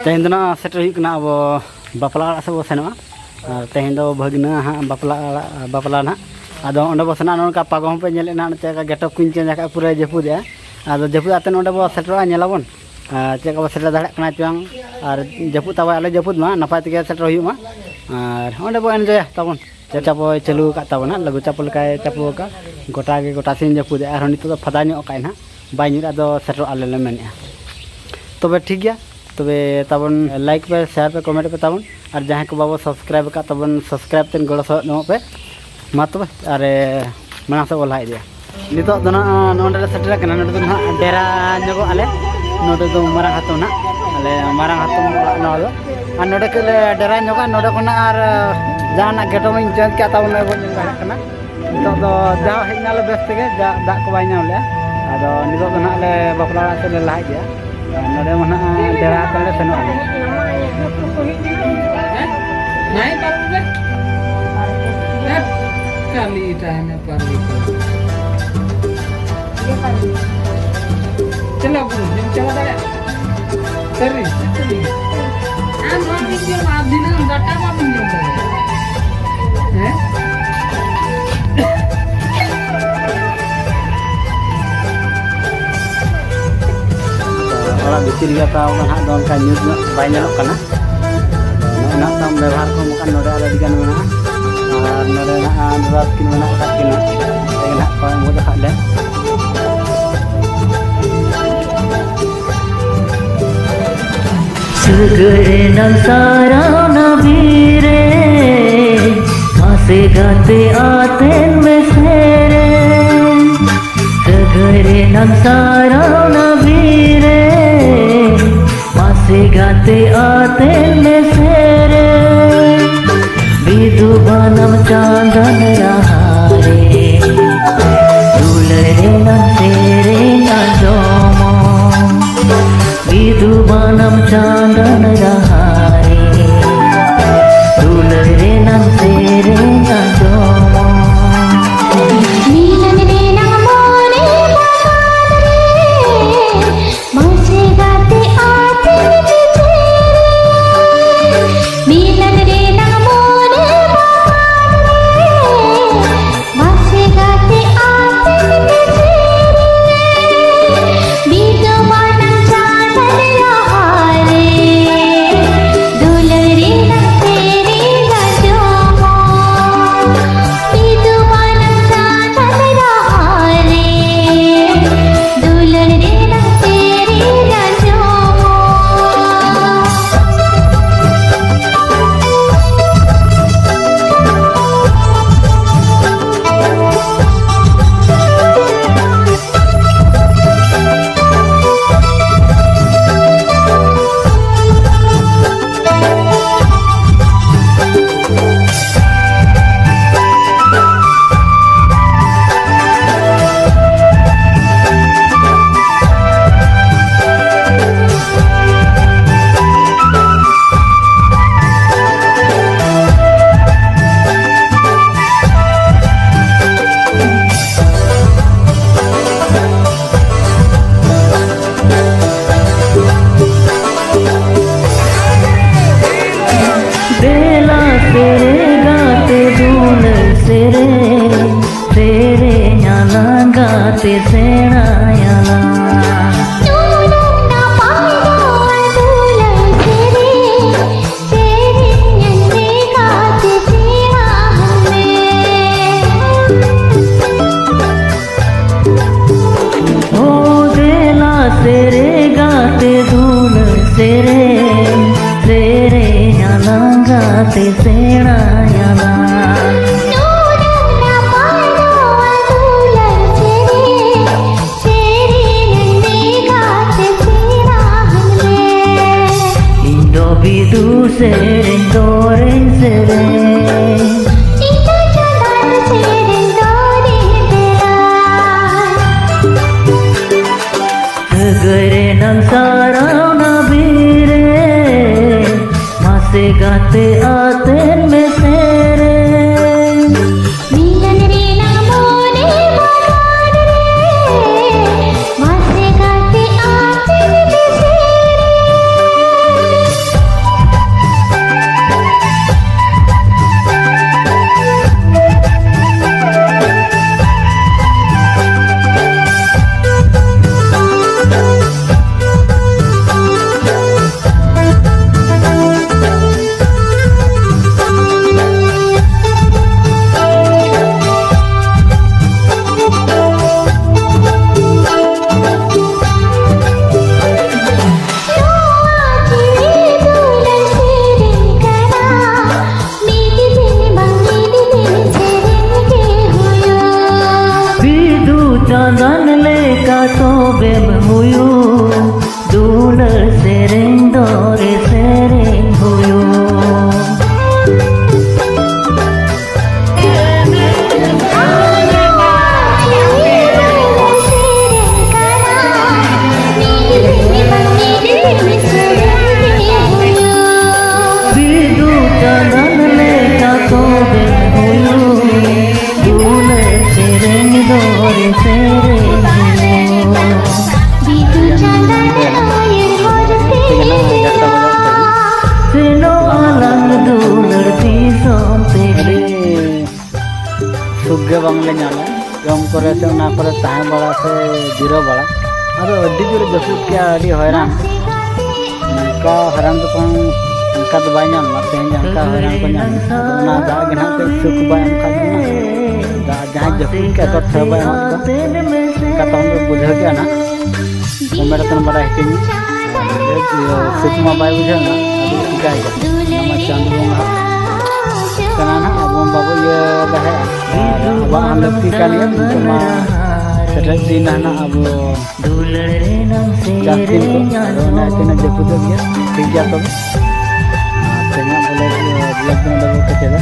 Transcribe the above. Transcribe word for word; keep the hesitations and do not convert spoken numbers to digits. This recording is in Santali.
ᱛᱮᱦᱮᱧ ᱫᱚ ᱱᱟᱜ ᱥᱮᱴᱮᱨ ᱦᱩᱭᱩᱜ ᱠᱟᱱᱟ, ᱟᱵᱚ ᱵᱟᱯᱞᱟ ᱚᱲᱟᱜ ᱥᱮᱫ ᱵᱚ ᱥᱮᱱᱚᱜᱼᱟ᱾ ᱟᱨ ᱛᱮᱦᱮᱧ ᱫᱚ ᱵᱷᱟᱹᱜᱽᱱᱟᱹ ᱦᱟᱸᱜ ᱵᱟᱯᱞᱟ ᱚᱲᱟᱜ, ᱵᱟᱯᱞᱟ ᱱᱟᱜ᱾ ᱟᱫᱚ ᱚᱸᱰᱮ ᱵᱚ ᱥᱮᱱᱚᱜᱼᱟ᱾ ᱱᱚᱜᱼᱚ ᱱᱚᱝᱠᱟ ᱯᱟᱜᱽ ᱦᱚᱸ ᱯᱮ ᱧᱮᱞᱮᱫ ᱱᱟᱜ, ᱪᱮᱫ ᱞᱮᱠᱟ ᱜᱮᱴᱟᱯ ᱠᱚᱧ ᱪᱮᱧᱡᱽ ᱟᱠᱟᱫᱼᱟ, ᱯᱩᱨᱟᱹ ᱡᱟᱹᱯᱩᱫᱮᱜᱼᱟ᱾ ᱟᱫᱚ ᱡᱟᱹᱯᱩᱫ ᱟᱛᱮ ᱱᱚᱸᱰᱮ ᱵᱚ ᱥᱮᱴᱮᱨᱚᱜᱼᱟ, ᱧᱮᱞᱟᱵᱚᱱ ᱟᱨ ᱪᱮᱫ ᱞᱮᱠᱟ ᱵᱚ ᱥᱮᱴᱮᱨ ᱫᱟᱲᱮᱭᱟᱜ ᱠᱟᱱᱟ ᱪᱚᱝ᱾ ᱟᱨ ᱡᱟᱹᱯᱩᱫ ᱛᱟᱵᱚ ᱟᱞᱚ ᱡᱟᱹᱯᱩᱫ ᱢᱟ, ᱱᱟᱯᱟᱭ ᱛᱮᱜᱮ ᱥᱮᱴᱮᱨ ᱦᱩᱭᱩᱜ ᱢᱟ᱾ ᱟᱨ ᱚᱸᱰᱮ ᱵᱚ ᱮᱱᱡᱚᱭᱟ ᱛᱟᱵᱚᱱ᱾ ᱪᱟᱯᱚᱭ ᱪᱟᱹᱞᱩ ᱟᱠᱟᱫ ᱛᱟᱵᱚᱱᱟ, ᱞᱟᱹᱜᱩ ᱪᱟᱯᱚ ᱞᱮᱠᱟᱭ ᱪᱟᱯᱚ ᱟᱠᱟᱫ᱾ ᱜᱚᱴᱟ ᱜᱮ, ᱜᱚᱴᱟ ᱥᱮᱫ ᱡᱟᱹᱯᱩᱫᱮᱜᱼᱟ᱾ ᱟᱨᱦᱚᱸ ᱱᱤᱛᱚᱜ ᱫᱚ ᱯᱷᱟᱫᱟ ᱧᱚᱜ ᱟᱠᱟᱫᱼᱟᱭ ᱱᱟᱦᱟᱜ, ᱵᱟᱭ ᱧᱩᱨ ᱟᱫᱚ ᱥᱮᱴᱮᱨᱚᱜ ᱟᱞᱮ ᱞᱮ ᱢᱮᱱᱮᱫᱼᱟ᱾ ᱛᱚᱵᱮ ᱴᱷᱤᱠ ᱜᱮᱭᱟ, ᱛᱚᱵᱮ ᱛᱟᱵᱚᱱ ᱞᱟᱭᱤᱠ ᱯᱮ, ᱥᱮᱭᱟᱨ ᱯᱮ, ᱠᱚᱢᱮᱱᱴ ᱯᱮ ᱛᱟᱵᱚᱱ᱾ ᱟᱨ ᱡᱟᱦᱟᱸᱭ ᱠᱚ ᱵᱟᱵᱚ ᱥᱟᱵᱥᱠᱨᱟᱭᱤᱵ ᱟᱠᱟᱫ ᱛᱟᱵᱚᱱ, ᱥᱟᱵᱥᱠᱨᱟᱭᱤᱵ ᱛᱮ ᱜᱚᱲᱚ ᱥᱚᱦᱚᱫ ᱧᱟᱢᱚᱜ ᱯᱮ᱾ ᱢᱟ ᱛᱚᱵᱮ, ᱟᱨ ᱢᱟᱲᱟᱝ ᱥᱮᱫ ᱵᱚ ᱞᱟᱦᱟ ᱤᱫᱤᱭᱟ᱾ ᱱᱤᱛᱚᱜ ᱫᱚ ᱱᱟᱦᱟᱜ ᱱᱚᱸᱰᱮ ᱞᱮ ᱥᱮᱴᱮᱨ ᱟᱠᱟᱱᱟ᱾ ᱱᱚᱸᱰᱮ ᱫᱚ ᱱᱟᱦᱟᱜ ᱰᱮᱨᱟ ᱧᱚᱜᱚᱜ ᱟᱞᱮ᱾ ᱱᱚᱸᱰᱮ ᱫᱚ ᱢᱟᱨᱟᱝ ᱦᱟᱛᱚᱢ ᱱᱟᱦᱟᱜ, ᱟᱞᱮ ᱢᱟᱨᱟᱝ ᱦᱟᱛᱚᱢ ᱚᱲᱟᱜ ᱱᱚᱣᱟ ᱫᱚ᱾ ᱟᱨ ᱱᱚᱸᱰᱮ ᱠᱷᱚᱱ ᱞᱮ ᱰᱮᱨᱟ ᱧᱚᱜᱟ᱾ ᱱᱚᱸᱰᱮ ᱠᱷᱚᱱᱟᱜ ᱟᱨ ᱡᱟᱦᱟᱱᱟᱜ ᱜᱮᱴᱚ ᱢᱟᱧ ᱪᱮᱧᱡᱽ ᱠᱮᱜᱼᱟ, ᱛᱟᱵᱚᱱ ᱱᱚᱜᱼᱚᱭ ᱵᱚᱱ ᱧᱮᱞ ᱫᱟᱲᱮᱭᱟᱜ ᱠᱟᱱᱟ᱾ ᱱᱤᱛᱚᱜ ᱫᱚ ᱡᱟᱣ ᱦᱮᱡ ᱮᱱᱟᱞᱮ ᱵᱮᱥ ᱛᱮᱜᱮ, ᱡᱟ ᱫᱟᱜ ᱠᱚ ᱵᱟᱭ ᱧᱟᱢ ᱞᱮᱜᱼᱟ᱾ ᱟᱫᱚ ᱱᱤᱛᱚᱜ ᱫᱚ ᱱᱟᱦᱟᱜ ᱞᱮ ᱵᱟᱯᱞᱟ ᱚᱲᱟᱜ ᱥᱮᱫ ᱞᱮ ᱞᱟᱦᱟ ᱤᱫᱤᱭᱟ᱾ ᱱᱚᱰᱮ ᱢᱟ ᱱᱟᱦᱟᱜ ᱰᱮᱨᱟ ᱠᱷᱚᱱ ᱞᱮ ᱥᱮᱱᱚᱜᱼᱟ᱾ ᱱᱟᱭ ᱯᱟᱨᱩ ᱨᱮ? ᱠᱟᱹᱢᱤ ᱛᱟᱦᱮᱱᱟ ᱯᱟᱨᱩ ᱠᱚ᱾ ᱪᱟᱞᱟᱣ ᱵᱚᱱ, ᱡᱚᱢ ᱪᱟᱵᱟ ᱫᱟᱲᱮᱭᱟᱜᱼᱟ᱾ ᱥᱟᱹᱨᱤ, ᱥᱟᱹᱨᱤ᱾ ᱟᱢ ᱵᱟᱢ ᱡᱚᱢᱟ, ᱫᱤᱱᱟᱹᱢ ᱫᱟᱠᱟ ᱵᱟᱢ ᱡᱚᱢ ᱫᱟᱲᱮᱭᱟᱜᱼᱟ᱾ ᱦᱮᱸ? ᱚᱲᱟᱜ ᱵᱷᱤᱛᱤᱨ ᱨᱮᱜᱮ ᱛᱟᱣ ᱱᱟᱦᱟᱜ ᱫᱚ ᱚᱱᱠᱟ ᱧᱩᱛ ᱧᱚᱜ ᱵᱟᱭ ᱧᱮᱞᱚᱜ ᱠᱟᱱᱟ᱾ ᱱᱚᱜᱼᱚ ᱱᱟᱜ ᱛᱟᱢ ᱵᱮᱵᱷᱟᱨ ᱠᱚ ᱱᱚᱝᱠᱟᱱ ᱱᱚᱰᱮ ᱟᱨ ᱟᱹᱰᱤ ᱜᱟᱱ ᱢᱮᱱᱟᱜᱼᱟ᱾ ᱟᱨ ᱱᱚᱰᱮ ᱱᱟᱦᱟᱜ ᱱᱚᱰᱮ ᱥᱠᱤᱱ ᱢᱮᱱᱟᱜ ᱟᱠᱟᱫ ᱠᱤᱱᱟ᱾ ᱛᱮᱜᱮ ᱱᱟᱦᱟᱜ ᱠᱚ ᱮᱢ ᱜᱚᱫ ᱟᱠᱟᱫ ᱞᱮ᱾ ᱥᱟᱹᱜᱟᱹᱭ ᱨᱮᱱᱟᱝ ᱥᱟᱨᱟᱣᱱᱟ ᱵᱤᱨ ᱨᱮ, ᱢᱟᱥᱮ ᱜᱟᱛᱮ ᱟᱛᱮᱱ ᱢᱮ ᱥᱮᱨᱮᱧ᱾ ᱥᱟᱹᱜᱟᱹᱭ ᱨᱮᱱᱟᱝ ᱥᱟᱨᱟᱣᱱᱟ ᱵᱤᱨ ᱨᱮ, ᱢᱟᱥᱮ ᱜᱟᱛᱮ ᱟᱛᱮᱱ ᱢᱮ ᱥᱮᱨᱮᱧ᱾ ᱵᱤᱫᱩ ᱵᱟᱱᱟᱢ ᱪᱟᱸᱫᱟᱱ ᱨᱟᱦᱟ ᱨᱮ, ᱫᱩᱞᱟᱹᱲ ᱨᱮᱱᱟᱝ ᱥᱮᱨᱮᱧ ᱟᱸᱡᱚᱢᱚᱜ᱾ ᱵᱤᱫᱩ ᱵᱟᱱᱟᱢ ᱪᱟᱸᱫᱟᱱ ᱨᱟᱦᱟ ᱨᱮ, ᱫᱩᱞᱟᱹᱲ ᱨᱮᱱᱟᱝ ᱥᱮᱨᱮᱧ ᱟᱸᱡᱚᱢᱚᱜ᱾ ᱢᱤᱞᱚᱱ ᱨᱮᱱᱟᱝ ᱢᱚᱱᱮ ᱵᱟᱜᱟᱱ ᱨᱮ, ᱢᱟᱥᱮ ᱜᱟᱛᱮ ᱟᱛᱮ ᱵᱤᱪᱟᱹᱨ᱾ ᱥᱮᱨᱮᱧ, ᱥᱮᱨᱮᱧ ᱟᱞᱟᱝ ᱜᱟᱛᱮ ᱥᱮᱬᱟᱭᱟᱞᱟᱝ᱾ ᱱᱩᱱᱟᱹᱜ ᱱᱟᱯᱟᱭ ᱨᱚᱲ ᱫᱩᱞᱟᱹᱲ ᱥᱮᱨᱮᱧ, ᱥᱮᱨᱮᱧ ᱟᱹᱧ ᱢᱮ ᱜᱟᱛᱮ ᱥᱮᱬᱟ ᱟᱹᱧ ᱢᱮ᱾ ᱚ ᱫᱮᱞᱟ ᱥᱮᱨᱮᱧ ᱜᱟᱛᱮ ᱫᱩᱞᱟᱹᱲ ᱥᱮᱨᱮᱧ, ᱥᱮᱨᱮᱧ ᱟᱞᱟᱝ ᱜᱟᱛᱮ ᱥᱮᱬᱟᱭᱟᱞᱟᱝ᱾ ᱱᱩᱱᱟᱹᱜ ᱱᱟᱯᱟᱭ ᱱᱚᱣᱟ ᱫᱩᱞᱟᱹᱲ ᱥᱮᱨᱮᱧ, ᱥᱮᱨᱮᱧ ᱟᱹᱧ ᱢᱮ ᱜᱟᱛᱮ ᱥᱮᱬᱟ ᱟᱹᱧ ᱢᱮ᱾ ᱤᱧ ᱫᱚ ᱵᱤᱫᱩ ᱥᱮᱨᱮᱧ ᱫᱚᱨᱮᱧ ᱥᱮᱨᱮᱧ᱾ ᱤᱧ ᱫᱚ ᱪᱟᱸᱫᱟᱱ ᱥᱮᱨᱮᱧ ᱫᱚᱨᱮᱧ ᱫᱮᱞᱟ᱾ ᱥᱟᱹᱜᱟᱹᱭ ᱨᱮᱱᱟᱝ ᱥᱟᱨᱟᱣᱱᱟ ᱵᱤᱨ ᱨᱮ, ᱢᱟᱥᱮ ᱜᱟᱛᱮ ᱟᱛᱮᱱ ᱢᱮ ᱥᱮᱨᱮᱧ᱾ ᱢᱤᱞᱚᱱ ᱨᱮᱱᱟᱜ ᱢᱚᱱᱮ ᱵᱟᱜᱟᱱ ᱨᱮ, ᱢᱟᱥᱮ ᱜᱟᱛᱮ ᱟᱛᱮᱱ ᱢᱮ ᱥᱮᱨᱮᱧ᱾ ᱜᱮ ᱵᱟᱝᱞᱮ ᱧᱟᱢᱟ᱾ ᱡᱚᱢ ᱠᱚᱨᱮ ᱥᱮ ᱚᱱᱟ ᱠᱚᱨᱮ ᱛᱟᱦᱮᱸ ᱵᱟᱲᱟ ᱥᱮ ᱡᱤᱨᱟᱹᱣ ᱵᱟᱲᱟ, ᱟᱫᱚ ᱟᱹᱰᱤ ᱡᱳᱨᱮ ᱡᱟᱹᱯᱩᱫ ᱠᱮᱜᱼᱟ, ᱟᱹᱰᱤ ᱦᱚᱭᱨᱟᱱ᱾ ᱱᱚᱝᱠᱟ ᱦᱚᱭᱨᱟᱱ ᱫᱚ ᱵᱟᱝ, ᱚᱱᱠᱟ ᱫᱚ ᱵᱟᱭ ᱧᱟᱢ ᱞᱮᱱᱟ᱾ ᱛᱮᱦᱮᱧ ᱡᱟᱦᱟᱸ ᱞᱮᱠᱟ ᱦᱚᱭᱨᱟᱱ ᱠᱚ ᱧᱟᱢ ᱞᱮᱱᱟ, ᱟᱫᱚ ᱚᱱᱟ ᱫᱟᱜ ᱜᱮ ᱱᱟᱦᱟᱜ ᱛᱮ ᱥᱩᱠ ᱵᱟᱭ ᱮᱢ ᱠᱟᱫ ᱵᱚᱱᱟ᱾ ᱫᱟᱜ ᱡᱟᱦᱟᱸᱭ ᱡᱟᱹᱯᱩᱫ ᱠᱮᱜᱼᱟ, ᱚᱠᱟ ᱴᱷᱟᱹᱣ ᱵᱟᱭ ᱮᱢᱟᱜ ᱠᱚᱣᱟ, ᱚᱱᱠᱟ ᱛᱟᱦᱚᱞᱮ ᱵᱩᱡᱷᱟᱹᱣ ᱠᱮᱜᱼᱟ ᱱᱟᱦᱟᱜ᱾ ᱠᱚᱢᱮᱱᱴ ᱠᱟᱛᱮ ᱵᱟᱰᱟᱭ ᱦᱚᱪᱚᱧ ᱢᱮ᱾ ᱥᱩᱠ ᱢᱟ ᱵᱟᱭ ᱵᱩᱡᱷᱟᱹᱣ ᱮᱱᱟ, ᱟᱫᱚ ᱪᱤᱠᱟᱹᱭᱮᱫᱟ? ᱚᱱᱟ ᱢᱟ ᱪᱟᱸᱫᱳ ᱵᱚᱸᱜᱟ ᱠᱟᱱᱟ ᱱᱟᱦᱟᱜ, ᱟᱵᱚ ᱵᱟᱵᱚ ᱤᱭᱟᱹ ᱫᱟᱲᱮᱭᱟᱜᱼᱟ᱾ ᱟᱨ ᱟᱵᱚᱣᱟᱜ ᱦᱚᱸ ᱞᱟᱹᱠᱛᱤ ᱠᱟᱱ ᱜᱮᱭᱟ, ᱱᱤᱛᱚᱜ ᱢᱟ ᱥᱮᱴᱮᱨ ᱤᱫᱤᱭᱮᱱᱟ ᱱᱟᱦᱟᱜ ᱟᱵᱚ ᱪᱟᱥ ᱫᱤᱱ ᱠᱚ᱾ ᱟᱫᱚ ᱚᱱᱟ ᱤᱭᱟᱹᱛᱮ ᱱᱟᱜ ᱡᱟᱹᱯᱩᱫᱚᱜ ᱜᱮᱭᱟ᱾ ᱴᱷᱤᱠ ᱜᱮᱭᱟ ᱛᱚᱵᱮ, ᱟᱨ ᱛᱮᱦᱮᱧᱟᱜ ᱵᱚᱞᱮ ᱵᱞᱚᱜ ᱫᱚ ᱱᱚᱰᱮ ᱵᱚ ᱠᱮᱪᱮᱫᱟ᱾